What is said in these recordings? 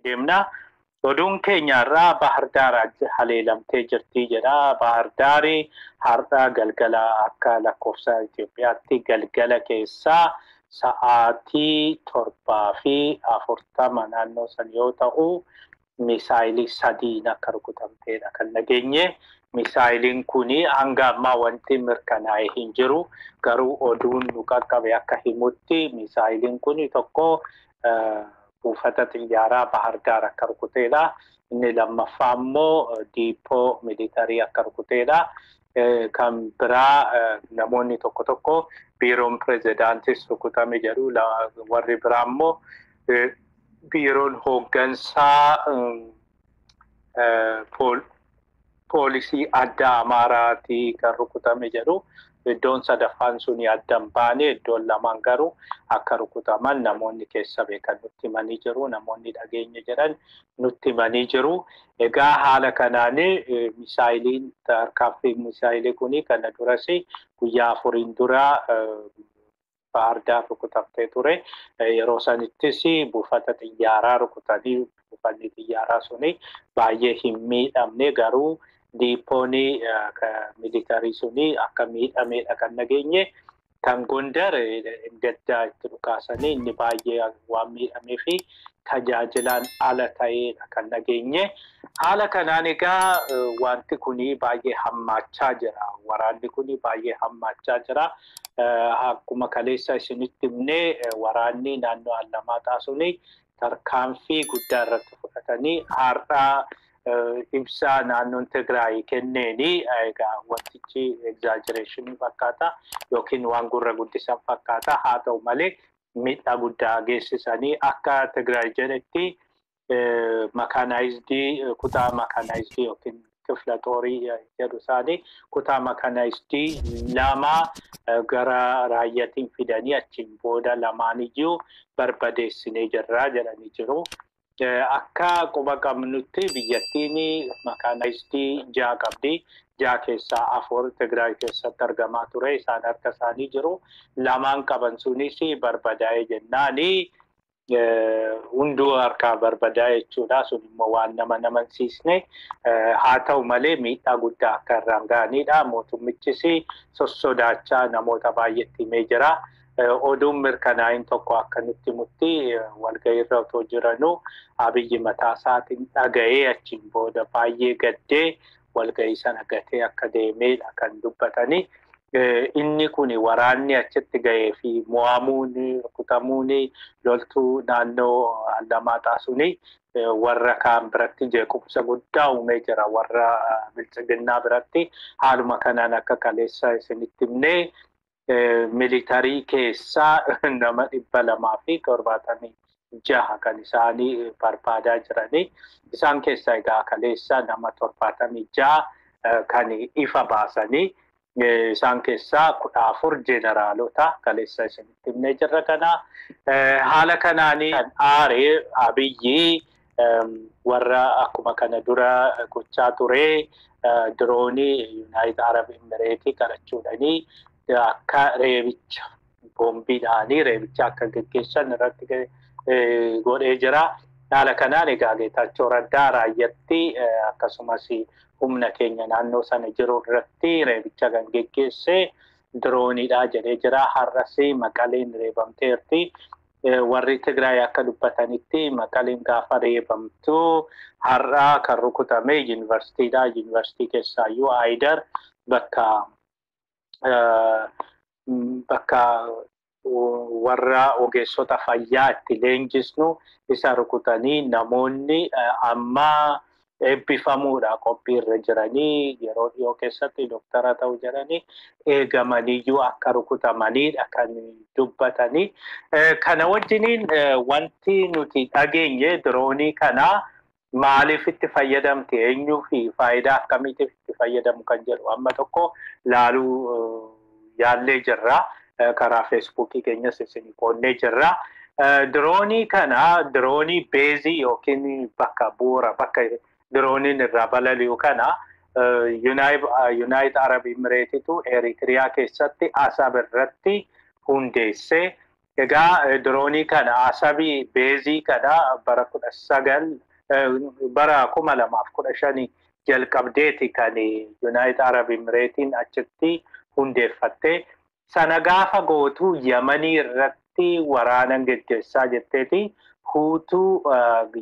deemna. Oduun keenya irraa Bahar Daar haleelamtee jirti jedha. Bahar Daari har'a galgala akka lakkoofsa Itoophiyaatti galgala keessaa sa'aatii 7:40 naannoo san yoo ta'u, misaayilii sadiin akka rukutamteedha kan dhageenye. Misaayiliin kun hanga ammaa wanti mirkanaa'e hin jiru. Garuu oduun nu qaqqabe akka himutti misaayiliin kun tokko buufata xiyyaaraa Bahar Daar akka rukuteedha. Inni lammaffaa immoo diipoo militarii akka rukuteedha. Kan biraa namoonni tokko tokko biiroon pirezidaantis rukutame jedhu, warri biraa immoo biiroon hooggansaa poolisii adda Amaaraatii kan rukutame jedhu. Iddoon sadaffaan suni adda hin baane, iddoon lamaan garuu akka rukutaman namoonni keessa beekan nutti himanii jiru. Namoonni dhageenye jedhan nutti himanii jiru. Egaa haala kanaan misaayiliin tarkaanfii misaayilii kuni kana duras guyyaa 4 dura Bahar Daar rukutamtee ture. Yeroo sanittis buufata xiyyaaraa rukutanii buufanni xiyyaaraa suni baay'ee hin miidhamne, garuu diipoon militarii suni akka miidhameedha kan dhageenye. Kan Gondar gaddaa itti dhukaasanii inni baay'ee waan miidhamee fi tajaajilaan ala ta'eedha kan dhageenye. Haala kanaan egaa wanti kuni baay'ee hammaachaa jira. Waraanni kuni baay'ee hammaachaa jira. Akkuma kaleessa isinitti himne, waraanni naannoo Allamaaxaa suni tarkaanfii guddaa irratti fudhatanii har'a ibsaa naannoon Tigraay kenneeni egaa wantichi exaggeration fakkaata yookiin waan gurra guddisan fakkaata. Haa ta'u malee miidhaa guddaa geessisanii akka Tigraay jedhetti mechanized kutaa mechanized yookiin kifla xoorii jedhu isaanii kutaa mechanized 2 gara raayyaatiin fidanii achiin booda lamaaniyyuu barbadeessinee jirra jedhanii jiru. Akka quba qabnutti biyyattiin mechanized 6 qabdi. 6 keessaa 4 Tigraay keessatti argamaa ture. Isaan harka isaanii jiru. 2 qaban sunis barbadaa'ee jennaani hunduu harkaa barbadaa'e jechuudha. Sun immoo waan nama namansiisne. Haa ta'u malee miidhaa guddaa akka irraan ga'anidha. Mootummichis sossodaachaa namoota baay'eetti himee jira. Oduun mirkanaa'in tokko akka nutti himutti walgahiirra otoo jiranuu Abiyyi mataa isaatiin dhaga'ee achiin booda baay'ee gaddee walgahii sana gatee akka deemeedha kan dubbatanii. Inni kun waraanni achitti ga'ee fi mo'amuun rukutamuun loltuu naannoo Allamaaxaa suni warra kaan biratti jeequmsa guddaa uumee jira. Warra biltsiginnaa biratti haaluma kanaan akka kaleessa isinitti himnee militarii keessaa nama 276 kan isaanii barbaadaa jiranii. Isaan keessaa egaa kaleessa nama 76 kan ifa baasanii isaan keessaa 14 jeeneraalota kaleessa isinitti himnee jirra kana. Haala kanaanii kan aaree Abiyyi warra akkuma kana dura gochaa ture diroonii Yuunaayit Arab Imireetii kadhachuudhanii akka reebicha boombiidhaanii reebicha akka geggeessan irratti godhee jira. Haala kanaan egaa Geetaachoo Raddaa raayyaatti akkasumas humna keenya naannoo sana jiru irratti reebicha kan geggeesse dirooniidha jedhee jira. Har'as Maqaleen reebamteerti. Warri Tigraay akka dubbatanitti Maqaleen gaafa reebamtu har'a kan rukutame yuunivarsiitiidha. Yuunivarsiitii keessaayyuu Aayidar bakka warra ogeessota fayyaa itti leenjisnu isa rukutanii namoonni amma eebbifamuudha qophiirra jiranii yeroo dhiyoo keessatti doktara ta'u jedhanii eegamaniyyuu akka rukutamanidha kan dubbatanii. Kana wajjiniin wanti nuti dhageenye diroonii kana maaliif itti fayyadamte, eenyuu fi faayidaa akkamiitiif itti fayyadamu kan jedhu amma tokko laaluu yaallee jirra. Karaa Feesbuukii keenyas isin qoonnee jirra. Diroonii kana diroonii beezii yookiin bakka bu'uura bakka dirooniin irraa balali'u kana Yuunaayit Arab Imireetitu Eritiriyaa keessatti Asab irratti hundeessee Egaa diroonii kana Asabii beezii kana bara 2015 jalqabdeeti kan Yuunaayitid Arab Emireetiin achitti hundeeffatte. Sana gaafa gootuu Yamanii irratti waraana geggeessaa jetteeti Huutuu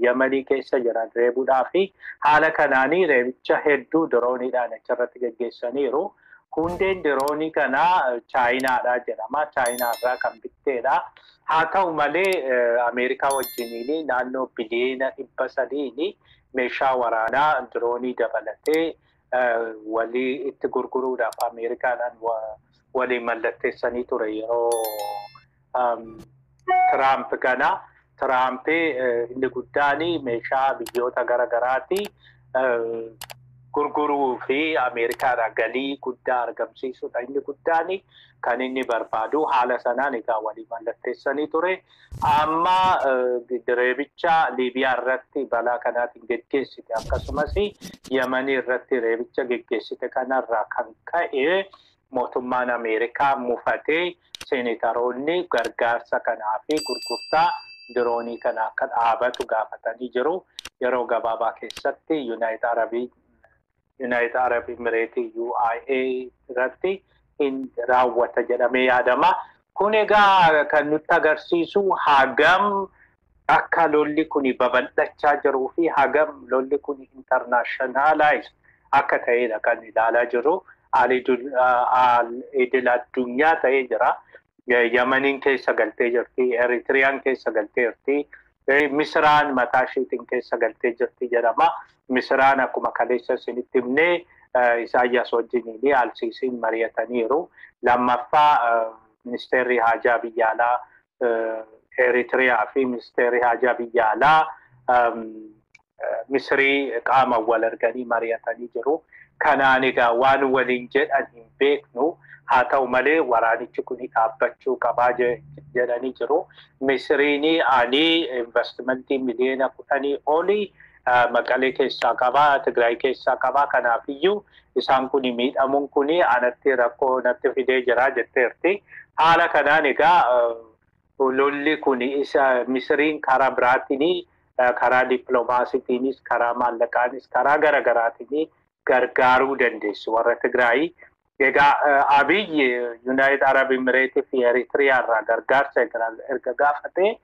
Yamanii keessa jiran reebuudhaa fi haala kanaanii reebicha hedduu dirooniidhaan achirratti geggeessaniiru. Hundeen diroonii kanaa Chaayinaadhaa jedhama. Chaayinaarraa kan bitteedha. Haa ta'u malee Ameerikaa wajjiniin naannoo biliyoona 300 meeshaa waraanaa diroonii dabalatee walii itti gurguruudhaaf Ameerikaadhaan waliin mallatteessanii ture yeroo Tiraamp kana. Tiraamp inni guddaan meeshaa biyyoota garaagaraati gurguruu fi Ameerikaadhaa galii guddaa argamsiisudha. Inni guddaan kan inni barbaadu haala sanaan egaa walii mallatteessanii ture. Amma reebicha Liibiyaa irratti balaa kanaatiin geggeessite, akkasumas Yamanii irratti reebicha geggeessite kanarraa kan ka'e mootummaan Ameerikaa mufatee seenetaroonni gargaarsa kanaa fi gurgurtaa diroonii kana akka dhaabatu gaafatanii jiru. Yeroo gabaabaa keessatti Yuunaayitid Arab Emireetii UAE irratti hin raawwata jedhamee yaadama. Kun egaa kan nutti agarsiisu hagam akka lolli kun babal'achaa jiruu fi hagam lolli kun internationalize akka ta'edha kan ilaalaa jirru. Idil addunyaa ta'ee jira. Yamaniin keessa galtee jirti, Eritiriyaan keessa galtee jirti, Misiraan mataa isheetiin keessa galtee jirti jedhama. Misiraan akkuma kaleessa isinitti himnee Isaayyaas wajjiniin Alsiisiin mari'ataniiru. Lammaffaa, ministeerri haajaa biyya alaa Eritiriyaa fi ministeerri haajaa biyya alaa Misirii qaama wal arganii mari'atanii jiru. Kanaan egaa waan waliin jedhan hin beeknu. Haa ta'u malee waraanichi kun dhaabbachuu qabaa jedhanii jiru. Misiriin ani investimentii miliyoona 10 olii Maqalee keessaa qabaa, Tigraay keessaa qabaa. Kanaafiyyuu isaan kun miidhamuun kun anatti rakkoo natti fidee jira jetteerti. Haala kanaan egaa lolli kun isa Misiriin karaa biraatiin, karaa dippiloomaasiitiinis, karaa maallaqaanis, karaa garaagaraatiin gargaaruu dandeessu warra Tigraay. Egaa Abiyyi Yuunaayitid Arab Emireetii fi Eritiriyaa irraa gargaarsa erga gaafatee,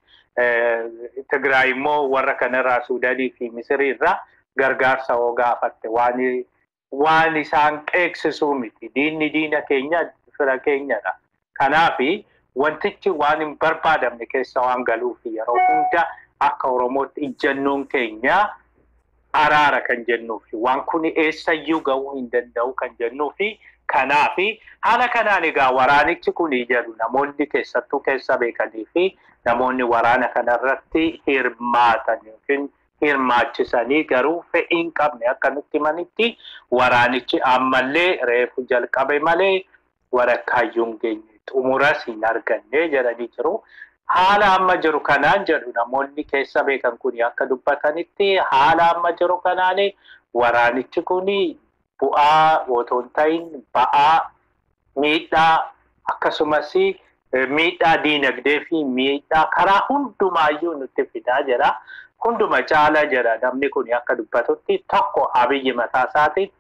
Tigraay immoo warra kanarraa, Suudaanii fi Misirii irraa gargaarsa hoo gaafatte waan isaan qeeqsisuu miti. Diinni diina keenya, fira keenyadha. Kanaafi wantichi waan hin barbaadamne keessa waan galuuf yeroo hunda akka Oromootti ijjannoon keenya araara kan jennuufi waan kun eessayyuu gahuu hin danda'u kan jennuufi. Kanaafi haala kanaan egaa waraanichi kun jedhu namoonni keessattuu keessa beekanii fi namoonni waraana kanarratti hirmaatan yookiin hirmaachisanii garuu fedhii hin qabne akka nutti himanitti, waraanichi ammallee reefu jalqabe malee warakkaayyuu hin geenye, xumuras hin arganne jedhanii jiru. Haala amma jiru kanaan jedhu namoonni keessa beekan kun akka dubbatanitti, haala amma jiru kanaan waraanichi kun bu'aa otoo hin ta'in ba'aa, miidhaa, akkasumas miidhaa diinagdee fi miidhaa karaa hundumaayyuu nutti fidaa jira. Hunduma caala jedha namni kun akka dubbatutti, tokko Abiyyi mataa isaatiin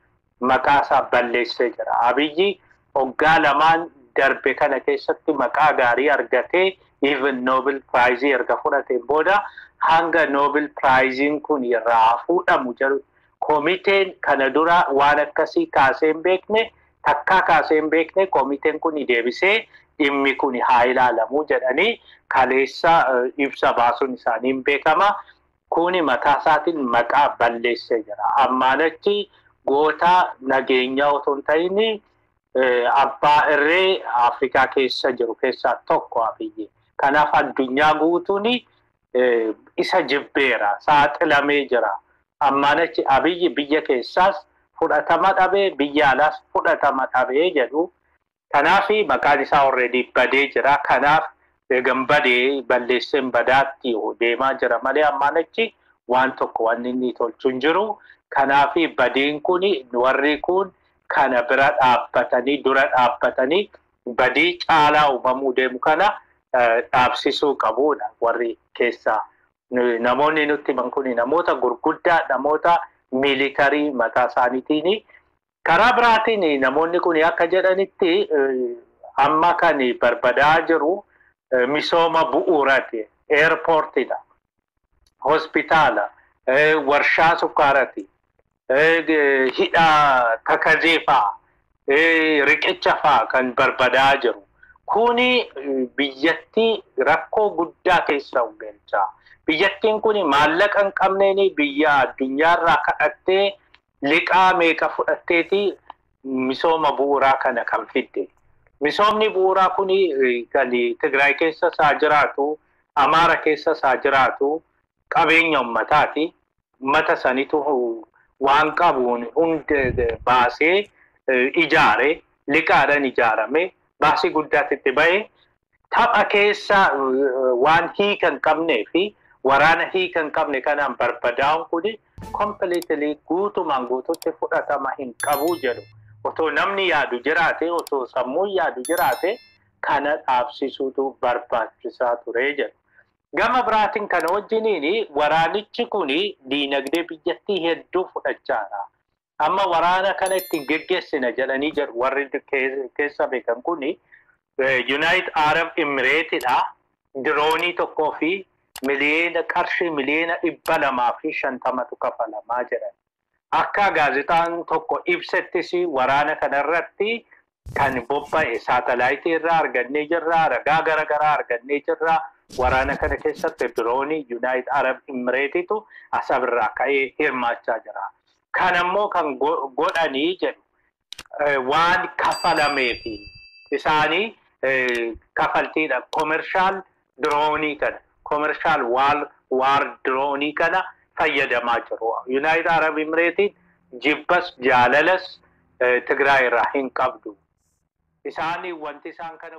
maqaa isaa balleessee jira. Abiyyi waggaa 2n darbe kana keessatti maqaa gaarii argatee, even Nobel Prize erga fudhateen booda, hanga Nobel Prizein kun irraa fuudhamu jedhu komiteen kana dura waan akkasii kaasee hin beekne, takkaa kaasee hin beekne, komiteen kun deebisee dhimmi kun haa ilaalamu jedhanii kaleessa ibsa baasuun isaanii hin beekama. Kuni mataa isaatiin maqaa balleessee jira. Ammaan achi goota nageenyaa otoo hin ta'in abbaa irree Afrikaa keessa jiru keessaa tokko Abiyyi. Kanaaf addunyaa guutuun isa jibbeera, saaxilamee jira. Ammaan achi Abiyyi biyya keessaas fudhatama dhabee, biyya alaas fudhatama dhabee jedhu. Kanaaf maqaan isaa already badee jira. Kanaaf eegan badee balleesseen badaatti deemaa jira malee ammaan achi waan tokko wanni inni tolchu hin jiru. Kanaaf badiin kun warri kun kana bira dhaabbatanii, dura dhaabbatanii badii caalaa uumamuu deemu kana Dhaabsisuu qabuudha warri keessaa. Namoonni nutti himan kun namoota gurguddaa, namoota miilitarii mataa isaaniitiin. Karaa biraatiin namoonni kun akka jedhanitti amma kan barbadaa jiru misooma bu'uuraati. Eerpoortiidha, hospitaala, warshaa sukkaaraati, hidha Takazee fa'aa, riqicha fa'aa kan barbadaa jiru. Kuni biyyattii rakkoo guddaa keessa galcha. Biyyattiin kun maallaqa hin qabneen biyya addunyaarraa kadhattee liqaa meeqa fudhatteeti misooma bu'uuraa kana kan fidde. Misoomni bu'uuraa kun kan Tigraay keessa isaa jiraatu, Amaara keessa isaa jiraatu qabeenya uummataati. Uummata sanitu waan qabuun hunda baasee ijaare, liqaadhaan ijaarame, baasii guddaatti itti bahe tapha keessa waan hiika hin qabnee fi waraana hiika hin qabne kanaan barbadaa'uun kun completely guutumaan guututti fudhatama hin qabu jedhu. Otoo namni yaadu jiraate, otoo sammuun yaadu jiraate kana dhaabsisuutu barbaachisaa ture jedhu. Gama biraatiin kana wajjiniin waraanichi kun diinagdee biyyattii hedduu fudhachaadha. Amma waraana kana ittiin geggeessina jedhanii jedhu warri keessa beekan kun United Arab Emiratedha. Diroonii tokkoo fi miliyoona qarshii 250,000,000 kafalamaa jedhan. Akka gaazexaan tokko ibsettis waraana kanarratti kan bobba'e saatalaayitii irraa argannee jirra, ragaa garaagaraa argannee jirra. Waraana kana keessatti diroonii United Arab Emiratesitu asirraa ka'ee hirmaachaa jira. Kanammoo kan godhanii jedhu waan kafalameefi isaanii kafaltiidha. Commercial diroonii kana, commercial waar diroonii kana fayyadamaa jiru. United Arab Emirates jibbas jaalalas Tigraay irraa hin qabdu. Isaanii wanti isaan kana